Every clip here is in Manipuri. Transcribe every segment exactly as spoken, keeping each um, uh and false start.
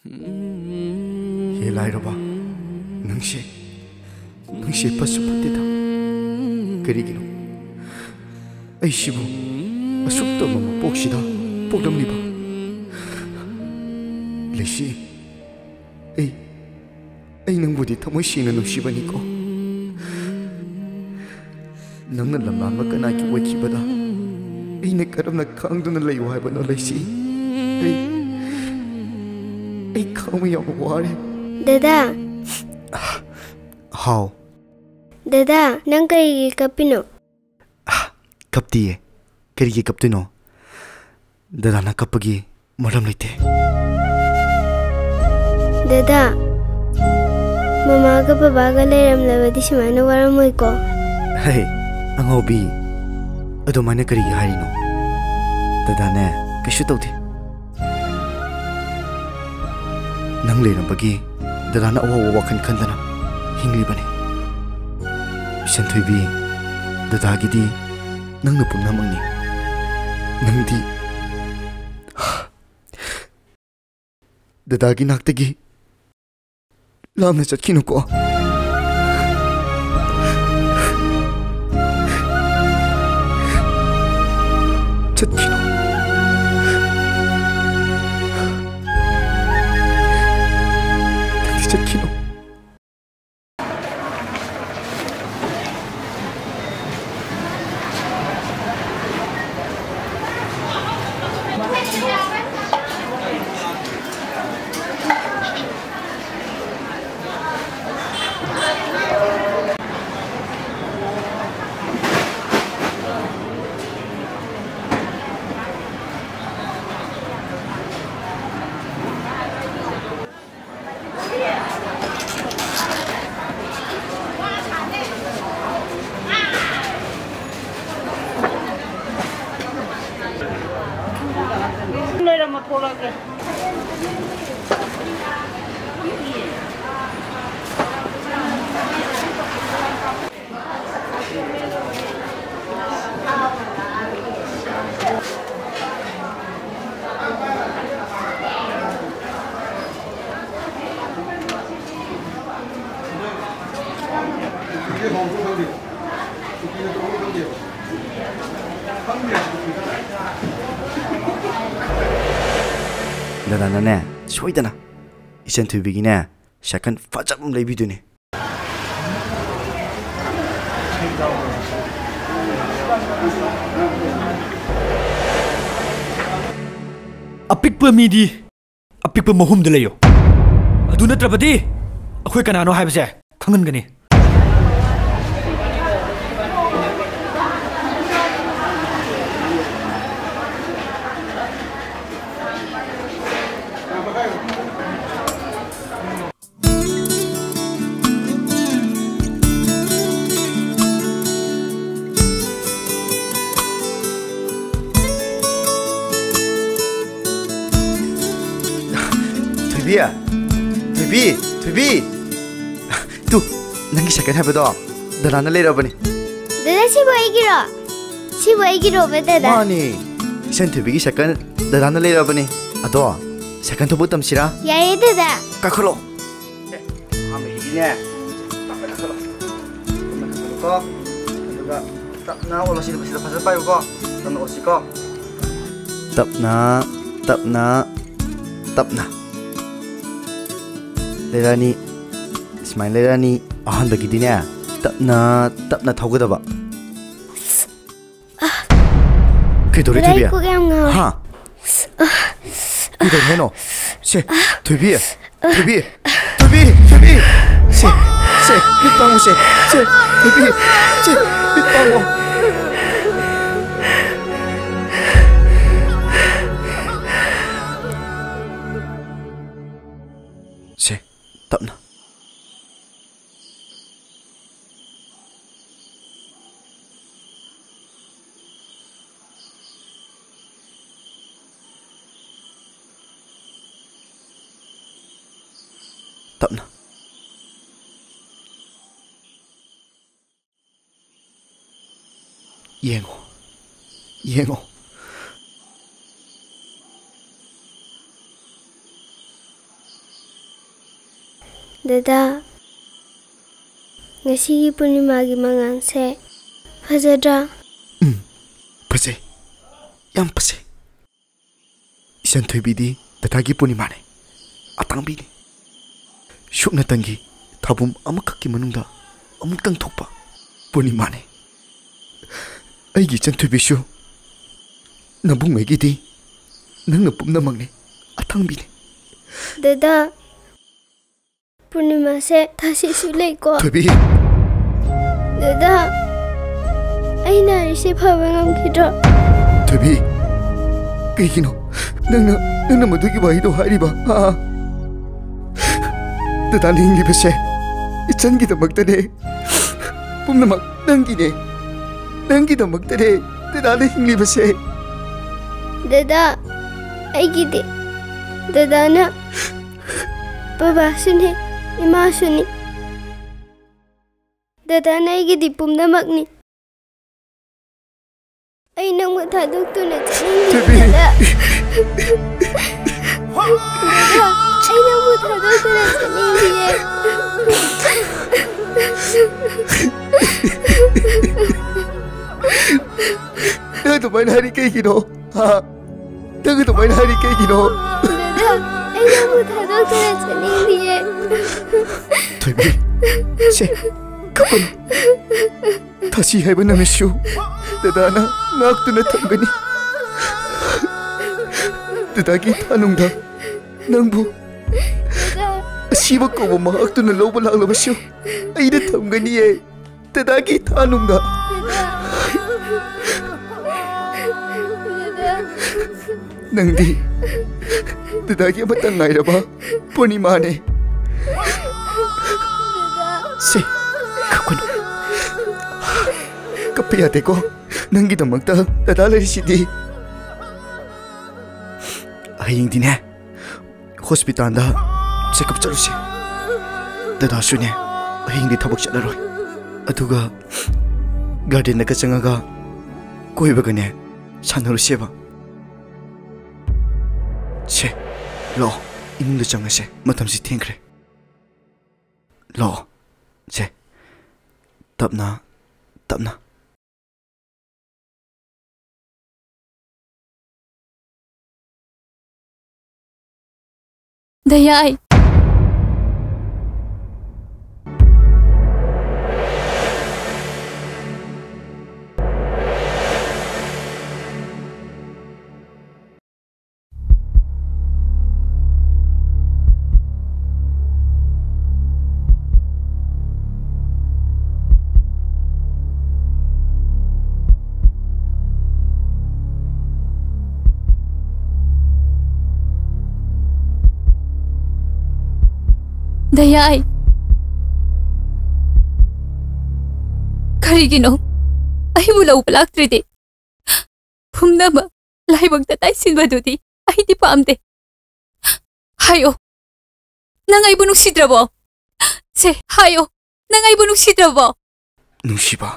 ꯍꯦ ꯂꯥꯏꯔꯕ, ꯅꯪꯁꯦ, ꯅꯪꯁꯦ ꯐꯠꯁꯨ ꯐꯠꯇꯦꯗ꯫ ꯀꯔꯤꯒꯤꯅꯣ ꯑꯩꯁꯤꯕꯨ ꯑꯁꯨꯛ ꯇꯝꯕ ꯃꯄꯣꯛꯁꯤꯗ ꯄꯣꯛꯂꯝꯂꯤꯕ? ꯂꯩꯁꯤ, ꯑꯩ, ꯑꯩ ꯅꯪꯕꯨꯗꯤ ꯊꯃꯣꯏ ꯁꯦꯡꯅ ꯅꯨꯡꯁꯤꯕꯅꯤꯀꯣ꯫ ꯅꯪꯅ ꯂꯝꯂꯥꯟꯕ ꯀꯅꯥꯒꯤ ꯑꯣꯏꯈꯤꯕꯗ ꯑꯩꯅ ꯀꯔꯝꯅ ꯈꯥꯡꯗꯨꯅ ꯂꯩꯌꯨ ꯍꯥꯏꯕꯅꯣ, ꯂꯩꯁꯤ? ꯑꯩ, ꯑꯩ ꯈꯥꯡꯕ ꯌꯥꯝ ꯋꯥꯔꯦ꯫ ꯗꯗꯥ꯫ ꯍꯥꯎ꯫ ꯗꯗꯥ, ꯅꯪ ꯀꯔꯤꯒꯤ ꯀꯞꯄꯤꯅꯣ? ꯀꯞꯇꯤꯌꯦ꯫ ꯀꯔꯤꯒꯤ ꯀꯞꯇꯣꯏꯅꯣ? ꯗꯗꯥꯅ ꯀꯞꯄꯒꯤ ꯃꯔꯝ ꯂꯩꯇꯦ꯫ ꯗꯗꯥ, ꯃꯃꯥꯒ ꯕꯕꯥꯒ ꯂꯩꯔꯝꯂꯕꯗꯤ ꯁꯨꯃꯥꯏꯅ ꯋꯥꯔꯝꯃꯣꯏꯀꯣ꯫ ꯍꯦ, ꯑꯉꯥꯎꯕꯤ, ꯑꯗꯨꯃꯥꯏꯅ ꯀꯔꯤꯒꯤ ꯍꯥꯏꯔꯤꯅꯣ? ꯗꯗꯥꯅꯦ, ꯀꯩꯁꯨ ꯇꯧꯗꯦ꯫ ꯅꯪ ꯂꯩꯔꯝꯕꯒꯤ ꯗꯗꯥꯅ ꯑꯋꯥꯕ ꯋꯥꯈꯜ ꯈꯟꯗꯅ ꯍꯤꯡꯂꯤꯕꯅꯤ꯫ ꯏꯆꯟꯊꯣꯏꯕꯤ, ꯗꯗꯥꯒꯤꯗꯤ ꯅꯪꯅ ꯄꯨꯝꯅꯃꯛꯅꯤ꯫ ꯅꯪꯗꯤ ꯗꯗꯥꯒꯤ ꯅꯥꯛꯇꯒꯤ ꯂꯥꯞꯅ ꯆꯠꯈꯤꯅꯨꯀꯣ꯫ ꯆꯠꯈꯤꯅꯨ꯫ ꯅꯪꯗꯤ ꯆꯠꯈꯤꯅꯨ꯫ ꯂꯣꯏꯔꯝꯃ ꯊꯣꯛꯂꯛꯑꯒꯦ꯫ ꯗꯗꯥꯅꯅꯦ, ꯁꯣꯏꯗꯅ ꯏꯆꯟ ꯊꯣꯏꯕꯤꯒꯤꯅꯦ ꯁꯥꯏꯀꯜ ꯐꯖꯕ ꯑꯃ ꯂꯩꯕꯤꯗꯣꯏꯅꯦ꯫ ꯑꯄꯤꯛꯄ ꯃꯤꯗꯤ ꯑꯄꯤꯛꯄ ꯃꯍꯨꯝꯗ ꯂꯩꯌꯨ꯫ ꯑꯗꯨ ꯅꯠꯇ꯭ꯔꯕꯗꯤ ꯑꯩꯈꯣꯏ ꯀꯅꯥꯅꯣ ꯍꯥꯏꯕꯁꯦ ꯈꯪꯍꯟꯒꯅꯤ꯫ ꯊꯣꯏꯕꯤ, ꯊꯣꯏꯕꯤ, ꯊꯣꯏꯕꯤ꯫ ꯇꯨ, ꯅꯪꯒꯤ ꯁꯥꯏꯀꯜ ꯍꯥꯏꯕꯗꯣ ꯗꯗꯥꯅ ꯂꯩꯔꯕꯅꯤ꯫ ꯗꯗꯥ, ꯁꯤꯕꯨ ꯑꯩꯒꯤꯔꯣ? ꯁꯤꯕꯨ ꯑꯩꯒꯤꯔꯣꯕ, ꯗꯗꯥ? ꯃꯥꯅꯤ, ꯏꯆꯟ ꯊꯣꯏꯕꯤꯒꯤ ꯁꯥꯏꯀꯜ ꯗꯗꯥꯅ ꯂꯩꯔꯕꯅꯤ꯫ ꯑꯗꯣ, ꯁꯥꯏꯀꯜ ꯊꯧꯕ ꯇꯝꯁꯤꯔꯥ? ꯌꯥꯏꯌꯦ, ꯗꯗꯥ꯫ ꯀꯥꯈꯠꯂꯣ꯫ ꯑꯦ, ꯑꯍꯥꯟꯕꯒꯤꯗꯤꯅꯦ, ꯇꯞꯅ ꯀꯥꯈꯠꯂꯣ꯫ ꯇꯞꯅ ꯀꯥꯈꯠꯂꯨꯀꯣ꯫ ꯑꯗꯨꯒ ꯇꯞꯅ ꯑꯣꯠꯂꯣ꯫ ꯁꯤꯗ, ꯁꯤꯗ ꯐꯖꯅ ꯄꯥꯏꯌꯨꯀꯣ꯫ ꯇꯞꯅ ꯑꯣꯠꯁꯤꯀꯣ꯫ ꯇꯞꯅ, ꯇꯞꯅ, ꯇꯞꯅ꯫ ꯂꯩꯔꯛꯑꯅꯤ꯫ ꯁꯨꯃꯥꯏꯅ ꯂꯩꯔꯛꯑꯅꯤ꯫ ꯑꯍꯥꯟꯕꯒꯤꯗꯤꯅꯦ, ꯇꯞꯅ, ꯇꯞꯅ ꯊꯧꯒꯗꯕ꯫ ꯀꯩꯗꯧꯔꯦ, ꯗꯗꯥ, ꯑꯩ ꯊꯣꯏꯕꯤ? ꯀꯣꯛ ꯌꯥꯝ ꯉꯥꯎꯋꯦ꯫ ꯍꯥ? ꯀꯩꯗꯧꯔꯦ ꯍꯥꯏꯅꯣ? ꯁꯦ, ꯊꯣꯏꯕꯤ, ꯊꯣꯏꯕꯤ, ꯊꯣꯏꯕꯤ, ꯊꯣꯏꯕꯤ! ꯁꯦ, ꯁꯦ, ꯃꯤꯠ ꯄꯥꯡꯉꯨ, ꯁꯦ, ꯁꯦ, ꯊꯣꯏꯕꯤ, ꯁꯦ, ꯃꯤꯠ ꯄꯥꯡꯉꯨ꯫ ꯁꯦ, ꯇꯞꯅ꯫ ꯇꯞꯅ꯫ ꯌꯦꯡꯉꯣ, ꯌꯦꯡꯉꯣ꯫ ꯗꯗꯥ, ꯉꯁꯤꯒꯤ ꯄꯨꯔꯅꯤꯃꯥꯒꯤ ꯃꯉꯥꯜꯁꯦ ꯐꯖꯗ꯭ꯔꯥ? ꯎꯝ, ꯐꯖꯩ, ꯌꯥꯝ ꯐꯖꯩ꯫ ꯏꯆꯟ ꯊꯣꯏꯕꯤꯗꯤ ꯗꯗꯥꯒꯤ ꯄꯨꯔꯅꯤꯃꯥꯅꯦ, ꯑꯇꯥꯡꯕꯤꯅꯦ꯫ ꯁꯨꯞꯅꯇꯪꯒꯤ ꯊꯥꯕꯨꯝ ꯑꯃꯈꯛꯀꯤ ꯃꯅꯨꯡꯗ ꯑꯃꯨꯛꯇꯪ ꯊꯣꯛꯄ ꯄꯨꯔꯅꯤꯃꯥꯅꯦ꯫ ꯑꯩꯒꯤ ꯏꯆꯟ ꯊꯣꯏꯕꯤꯁꯨ ꯅꯕꯨꯡꯉꯩꯒꯤꯗꯤ ꯅꯪꯅ ꯄꯨꯝꯅꯃꯛꯅꯦ, ꯑꯇꯥꯡꯕꯤꯅꯦ꯫ ꯗꯗꯥ, ꯄꯨꯔꯅꯤꯃꯥꯁꯦ ꯊꯥꯁꯤꯁꯨ ꯂꯩꯀꯣ꯫ ꯊꯣꯏꯕꯤ! ꯗꯗꯥ, ꯑꯩꯅ ꯍꯥꯏꯔꯤꯁꯦ ꯐꯕ ꯉꯝꯈꯤꯗ꯭ꯔꯣ? ꯊꯣꯏꯕꯤ, ꯀꯩꯒꯤꯅꯣ ꯅꯪꯅ, ꯅꯪꯅ ꯃꯗꯨꯒꯤ ꯋꯥꯍꯩꯗꯣ ꯍꯥꯏꯔꯤꯕ? ꯍꯥ? ꯗꯗꯥꯅ ꯍꯤꯡꯂꯤꯕꯁꯦ ꯏꯆꯟꯒꯤꯗꯃꯛꯇꯅꯦ꯫ ꯄꯨꯝꯅꯃꯛ ꯅꯪꯒꯤꯅꯦ꯫ ꯅꯪꯒꯤꯗꯃꯛꯇꯅꯦ ꯗꯗꯥꯅ ꯍꯤꯡꯂꯤꯕꯁꯦ꯫ ꯗꯗꯥ, ꯑꯩꯒꯤꯗꯤ ꯗꯗꯥꯅ ꯕꯕꯥꯁꯨꯅꯤ, ꯏꯃꯥꯁꯨꯅꯤ꯫ ꯗꯗꯥꯅ ꯑꯩꯒꯤꯗꯤ ꯄꯨꯝꯅꯃꯛꯅꯤ꯫ ꯑꯩ ꯅꯪꯕꯨ ꯊꯥꯗꯣꯛꯇꯨꯅ ꯆꯠꯅꯤꯡꯗꯦ, ꯕꯦꯕꯤ꯫ ꯗꯗꯥ꯫ ꯗꯗꯥ, ꯑꯩ ꯅꯪꯕꯨ ꯊꯥꯗꯣꯛꯇꯨꯅ ꯆꯠꯅꯤꯡꯗꯤꯌꯦ꯫ ꯅꯪ ꯑꯗꯨꯃꯥꯏꯅ ꯍꯥꯏꯔꯤ ꯀꯩꯒꯤꯅꯣ? ꯍꯥ? ꯅꯪ ꯑꯗꯨꯃꯥꯏꯅ ꯍꯥꯏꯔꯤ ꯀꯩꯒꯤꯅꯣ? ꯗꯗꯥ, ꯑꯩ ꯅꯪꯕꯨ ꯊꯥꯗꯣꯛꯇꯨꯅ ꯆꯠꯅꯤꯡꯗꯤꯌꯦ꯫ ꯊꯣꯏꯕꯤ, ꯁꯦ, ꯀꯞꯀꯅꯨ꯫ ꯊꯥꯁꯤ ꯍꯥꯏꯕ ꯅꯨꯃꯤꯠꯁꯨ ꯗꯗꯥꯅ ꯉꯥꯛꯇꯨꯅ ꯊꯝꯒꯅꯤ꯫ ꯗꯗꯥꯒꯤ ꯊꯥꯅꯨꯡꯗ ꯅꯪꯕꯨ ꯗꯗꯥ꯫ ꯑꯁꯤꯕ ꯀꯧꯕ ꯃꯍꯥꯛꯇꯨꯅ ꯂꯧꯕ ꯂꯥꯛꯂꯕꯁꯨ ꯑꯩꯅ ꯊꯝꯒꯅꯤꯌꯦ꯫ ꯗꯗꯥꯒꯤ ꯊꯥꯅꯨꯡꯗ꯫ ꯅꯪꯗꯤ ꯗꯗꯥꯒꯤ ꯑꯃꯠꯇ ꯉꯥꯏꯔꯕ ꯄꯨꯔꯅꯤꯃꯥꯅꯦ꯫ ꯁꯦ, ꯀꯞꯀꯅꯨ꯫ ꯀꯞꯄ ꯌꯥꯗꯦꯀꯣ꯫ ꯅꯪꯒꯤꯗꯃꯛꯇ ꯗꯗꯥ ꯂꯩꯔꯤꯁꯤꯗꯤ꯫ ꯍꯌꯦꯡꯗꯤꯅꯦ, ꯍꯣꯁꯄꯤꯇꯥꯜꯗ ꯆꯦꯛꯑꯞ ꯆꯠꯂꯨꯁꯦ꯫ ꯗꯗꯥꯁꯨꯅꯦ, ꯍꯌꯦꯡꯗꯤ ꯊꯕꯛ ꯆꯠꯂꯔꯣꯏ꯫ ꯑꯗꯨꯒ ꯒꯥꯔꯗꯦꯟꯗꯒ ꯆꯪꯉꯒ ꯀꯣꯏꯕꯒꯅꯦ, ꯁꯥꯟꯅꯔꯨꯁꯦꯕ꯫ ꯁꯦ, ꯂꯥꯛꯑꯣ, ꯏꯃꯨꯡꯗ ꯆꯪꯉꯁꯦ, ꯃꯇꯝꯁꯤ ꯊꯦꯡꯈ꯭ꯔꯦ꯫ ꯂꯥꯛꯑꯣ, ꯁꯦ, ꯇꯞꯅ, ꯇꯞꯅ꯫ ꯗꯌꯥꯏ꯫ ꯗꯌꯥꯏ꯫ ꯀꯔꯤꯒꯤꯅꯣ ꯑꯩꯕꯨ ꯂꯧꯕ ꯂꯥꯛꯇ꯭ꯔꯤꯗꯤ? ꯄꯨꯝꯅꯃꯛ ꯂꯥꯏꯕꯛꯇ ꯇꯥꯏꯁꯤꯟꯕꯗꯨꯗꯤ ꯑꯩꯗꯤ ꯄꯥꯝꯗꯦ꯫ ꯍꯥꯏꯌꯣ, ꯅꯪ ꯑꯩꯕꯨ ꯅꯨꯡꯁꯤꯗ꯭ꯔꯕꯣ? ꯁꯦ, ꯍꯥꯏꯌꯣ, ꯅꯪ ꯑꯩꯕꯨ ꯅꯨꯡꯁꯤꯗ꯭ꯔꯕꯣ? ꯅꯨꯡꯁꯤꯕ?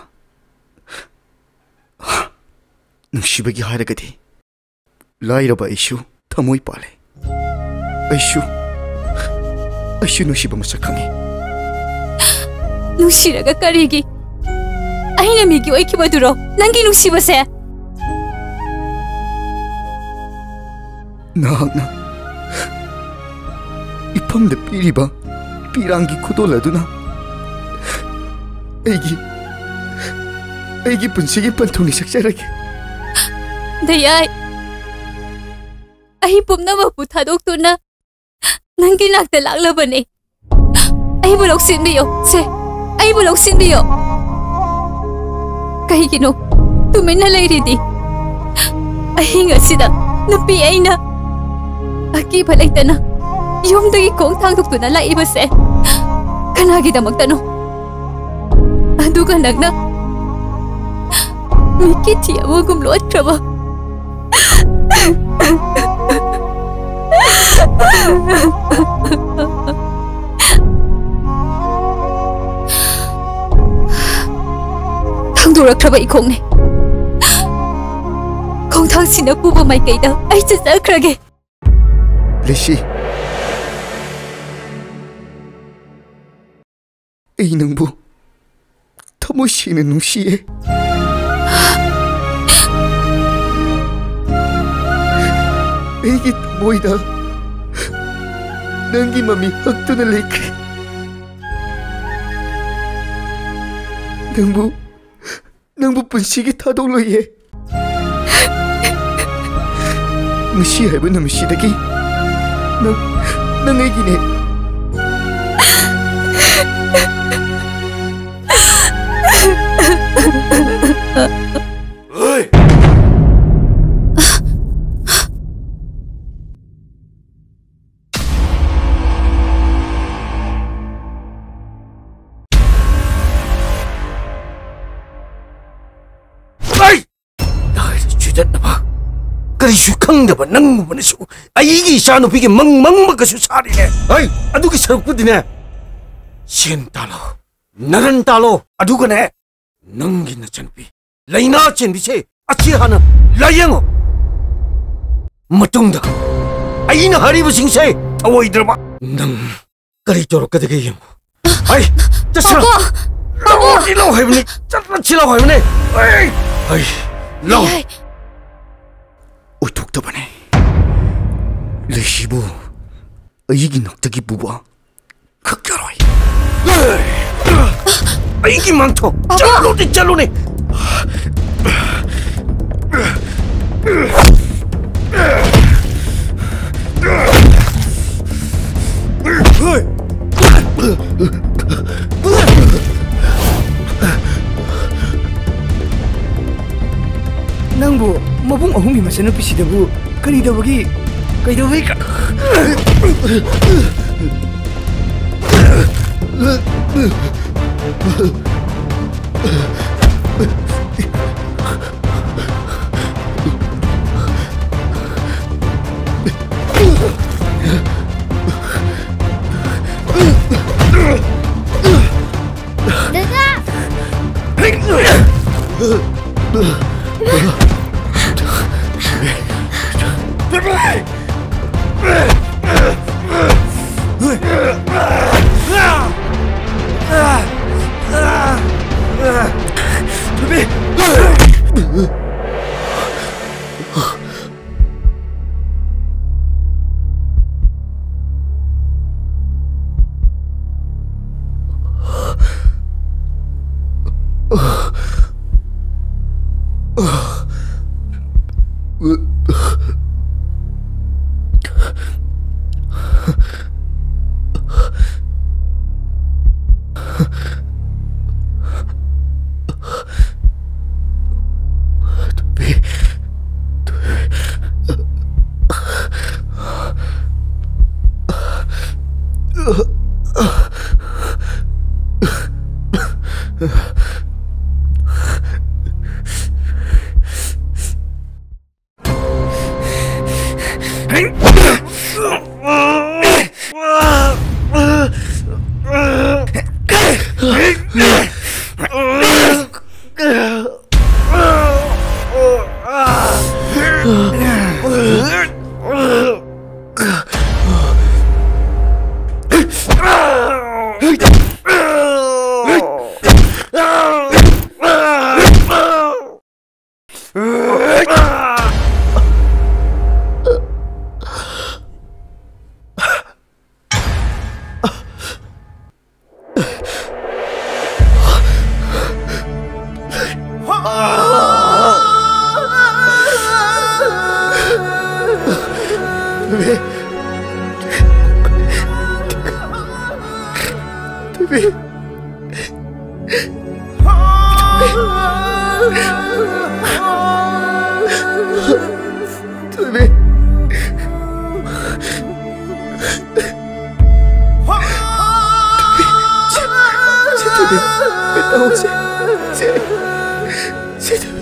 ꯅꯨꯡꯁꯤꯕꯒꯤ ꯍꯥꯏꯔꯒꯗꯤ ꯂꯥꯏꯔꯕ ꯑꯩꯁꯨ ꯊꯃꯣꯏ ꯄꯥꯜꯂꯦ꯫ ꯑꯩꯁꯨ, ꯑꯩꯁꯨ ꯅꯨꯡꯁꯤꯕ ꯃꯁꯛ ꯈꯪꯉꯤ꯫ ꯅꯨꯡꯁꯤꯔꯒ ꯀꯔꯤꯒꯤ? ꯑꯩꯅ ꯃꯤꯒꯤ ꯑꯣꯏꯈꯤꯕꯗꯨꯔꯣ ꯅꯪꯒꯤ ꯅꯨꯡꯁꯤꯕꯁꯦ? ꯅꯍꯥꯛꯅ ꯏꯐꯝꯗ ꯄꯤꯔꯤꯕ ꯄꯤꯔꯥꯡꯒꯤ ꯈꯨꯗꯣꯜ ꯑꯗꯨꯅ ꯑꯩꯒꯤ, ꯑꯩꯒꯤ ꯄꯨꯟꯁꯤꯒꯤ ꯄꯟꯊꯨꯡꯅꯤ ꯁꯛꯆꯔꯒꯦ꯫ ꯗꯌꯥꯏ, ꯑꯩ ꯄꯨꯝꯅꯃꯛꯄꯨ ꯊꯥꯗꯣꯛꯇꯨꯅ ꯅꯪꯒꯤ ꯅꯥꯛꯇ ꯂꯥꯛꯂꯕꯅꯦ꯫ ꯑꯩꯕꯨ ꯂꯧꯁꯤꯟꯕꯤꯌꯣ, ꯁꯦ, ꯑꯩꯕꯨ ꯂꯧꯁꯤꯟꯕꯤꯌꯣ꯫ ꯀꯩꯒꯤꯅꯣ ꯇꯨꯃꯤꯟꯅ ꯂꯩꯔꯤꯗꯤ? ꯑꯍꯤꯡ ꯑꯁꯤꯗ ꯅꯨꯄꯤ ꯑꯩꯅ ꯑꯀꯤꯕ ꯂꯩꯇꯅ ꯌꯨꯝꯗꯒꯤ ꯈꯣꯡ ꯊꯥꯡꯗꯣꯛꯇꯨꯅ ꯂꯥꯛꯏꯕꯁꯦ ꯀꯅꯥꯒꯤꯗꯃꯛꯇꯅꯣ? ꯑꯗꯨꯒ ꯅꯪꯅ ꯃꯤꯠꯀꯤ ꯊꯤ ꯑꯃꯒꯨꯝ ꯂꯣꯠꯈ꯭ꯔꯕ꯫ ꯊꯥꯡꯗꯣꯔꯛꯈ꯭ꯔꯕ ꯏꯈꯣꯡꯅꯦ꯫ ꯈꯣꯡꯊꯥꯡꯁꯤꯅ ꯄꯨꯕ ꯃꯥꯏꯀꯩꯗ ꯑꯩ ꯆꯠꯆꯈ꯭ꯔꯒꯦ꯫ ꯂꯤꯁꯤ, ꯑꯩ ꯅꯪꯕꯨ ꯊꯃꯣꯏ ꯁꯦꯡꯅ ꯅꯨꯡꯁꯤꯌꯦ꯫ ꯑꯩꯒꯤ ꯊꯃꯣꯏꯗ ꯅꯪꯒꯤ ꯃꯃꯤ ꯍꯛꯇꯨꯅ ꯂꯩꯈ꯭ꯔꯦ꯫ ꯅꯪꯕꯨ, ꯅꯪꯕꯨ ꯄꯨꯟꯁꯤꯒꯤ ꯊꯥꯗꯣꯛꯂꯣꯏꯌꯦ꯫ ꯉꯁꯤ ꯍꯥꯏꯕ ꯅꯨꯃꯤꯠꯁꯤꯗꯒꯤ ꯅꯪ, ꯅꯪ ꯑꯩꯒꯤꯅꯦ꯫ ꯅꯥꯏ! ꯅꯥꯏꯗ ꯆꯨꯗꯠꯅꯕ ꯀꯔꯤꯁꯨ ꯈꯪꯗꯕ ꯅꯪꯒꯨꯝꯕꯅꯁꯨ ꯑꯩꯒꯤ ꯏꯆꯥꯅꯨꯄꯤꯒꯤ ꯃꯪ ꯃꯪꯕꯒꯁꯨ ꯁꯥꯔꯤꯅꯦ꯫ ꯍꯩ! ꯑꯗꯨꯒꯤ ꯁꯔꯨꯛꯄꯨꯗꯤꯅꯦ, ꯁꯦꯟ ꯇꯥꯜꯂꯣ, ꯅꯔꯟ ꯇꯥꯜꯂꯣ, ꯑꯗꯨꯒꯅꯦ, ꯅꯪꯒꯤ ꯅꯆꯟꯅꯨꯄꯤ ꯂꯥꯏꯅꯥ ꯆꯦꯟꯕꯤꯁꯦ ꯑꯁꯤ ꯍꯥꯟꯅ ꯂꯥꯌꯦꯡꯉꯣ꯫ ꯃꯇꯨꯡꯗ ꯑꯩꯅ ꯍꯥꯏꯔꯤꯕꯁꯤꯡꯁꯦ ꯊꯧꯑꯣꯏꯗ꯭ꯔꯕ ꯅꯪ ꯀꯔꯤ ꯇꯧꯔꯛꯀꯗꯒꯦ ꯌꯦꯡꯉꯣ꯫ ꯍꯩ, ꯆꯠꯁꯤꯔꯣ? ꯄꯥꯕꯨꯡ! ꯄꯥꯕꯨꯡ! ꯆꯠꯂꯣ ꯍꯥꯏꯕꯅꯤ, ꯆꯠꯂꯣ ꯂꯥꯎ ꯍꯥꯏꯕꯅꯤ꯫ ꯍꯩ, ꯍꯩ, ꯂꯥꯎ꯫ ꯌꯥꯏ꯫ ꯑꯣꯏꯊꯣꯛꯇꯕꯅꯤ꯫ ꯂꯩꯁꯤꯕꯨ ꯑꯩꯒꯤ ꯅꯥꯛꯇꯒꯤ ꯄꯨꯕ ꯈꯛ ꯌꯥꯔꯣꯏ꯫ ꯑꯩꯒꯤ ꯃꯥꯡꯊꯣꯛ! ꯄꯥꯕꯨꯡ! ꯆꯠꯂꯨꯅꯦ, ꯆꯠꯂꯨꯅꯦ! ꯅꯪꯕꯨ ꯃꯕꯨꯡ ꯑꯍꯨꯝꯒꯤ ꯃꯆꯟꯅꯨꯄꯤꯁꯤꯗꯕꯨ ꯀꯔꯤ ꯇꯧꯕꯒꯤ, ꯀꯩꯗꯧꯕꯒꯤ ꯀ- ꯗꯗꯥ! ꯊꯣꯏꯕꯤ꯫ ꯊꯣꯏꯕꯤ꯫ ꯊꯣꯏꯕꯤ꯫ ꯊꯣꯏꯕꯤ꯫